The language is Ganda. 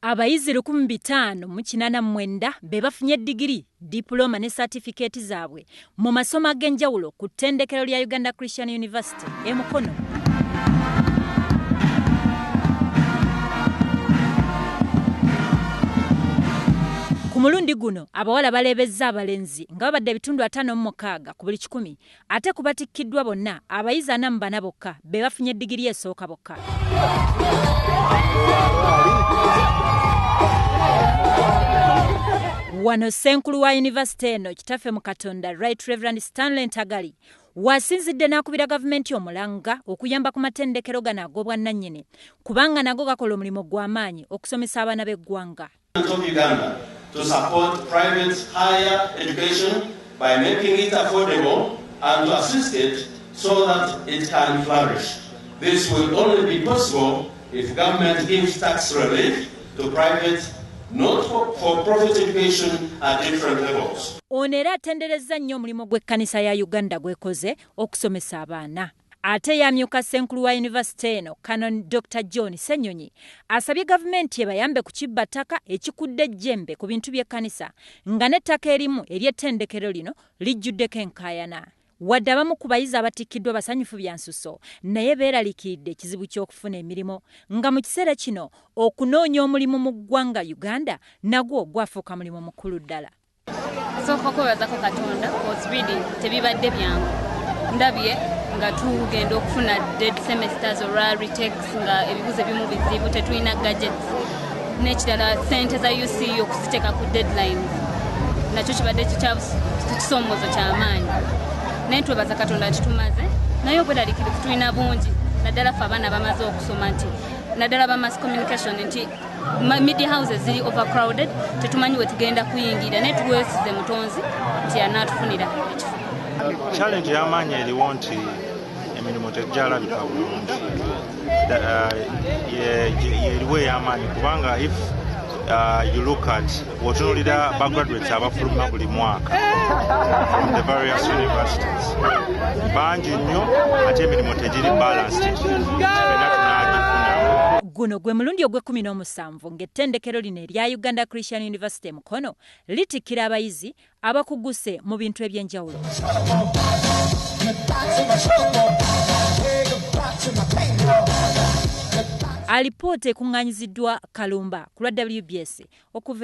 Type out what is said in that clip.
Abayizi 1589 be bafunye digiri, diploma ne satifikeeti zaabwe mu masomo ag'enjawulo ku ttendekero lya Uganda Christian University e Mukono. Ku mulundi guno abawala baleebezza abalenzi nga babadde ebitundu 56 ku buli 100, ate ku batikkiddwa bonna abayizi 44 bokka be bafunye digiri esooka bokka. Wano ssenkulu wa yunivasite eno Kitaffe mu Katonda Right Reverend Stanley Ntagali wasinzidde n'akubira gavumenti omulanga okuyamba ku matendekero gano ag'obwannannyini kubanga nago gakola omulimu gw'amaanyi okusomesa abaana b'eggwanga. Of Uganda to support private higher education by making it affordable and to assist it so that it can flourish. This will only be possible if government gives tax relief to private not-for-profit education at different levels. Ono era atenderezza nnyo omulimu gw'ekkanisa ya Uganda gwekoze okusomesa abaana. Ate yamyuka ssenkulu wa yunivasite eno Canon Dr. John Ssenyonyi asabye gavumenti ebayambe ku kibba ttaka ekikudde ejjembe ku bintu by'ekkanisa nga n'ettaka erimu ery'ettendekero lino lijjuddeko enkaayana. Wadde abamu ku bayizi abatikkiddwa basanyufu bya nsuso, naye beeraliikiridde ekizibu ky'okufuna emirimu nga mu kiseera kino okunoonya omulimu mu ggwanga Uganda nagwo gwafuuka mulimu mukulu ddala. Nsooka okwebazako Katonda cause really tebibadde byangu. Ndabye nga tugenda okufuna dead semesters olwa retakes, nga ebibuzo ebimu bizibu, tetulina gadgets, n'ekirala sente za UCU okuziteeka ku deadlines nakyo kibadde kisoomoozo kyamaanyi, naye twebaza Katonda nti tumaze. Naye obweraliikirivu tulina bungi, naddala ffe abaana bamaze okusoma, nti naddala ba mass communication, nti media houses ziri overcrowded, tetumanyi we tugenda kuyingira, naye tuwesize Mutonzi nti anaatufunira ekifo. Challenge ey'amaanyi eriwo nti emirimu tegyalabika bulungi. Yeriwo ey'amaanyi kubanga if you look at wotunulira ba graduates abafuluma buli mwaka from the various universities bangi nnyo, ate emirimu tegiri balanced, fenna tunagifuna. Guno gwe mulundi ogw'e17 ng'ettendekero lino erya Uganda Christian University Mukono litikkira abayizi abakuguse mu bintu eby'enjawulo. Alipoota ekuŋŋaanyiziddwa Kalumba ku lwa WBS okuva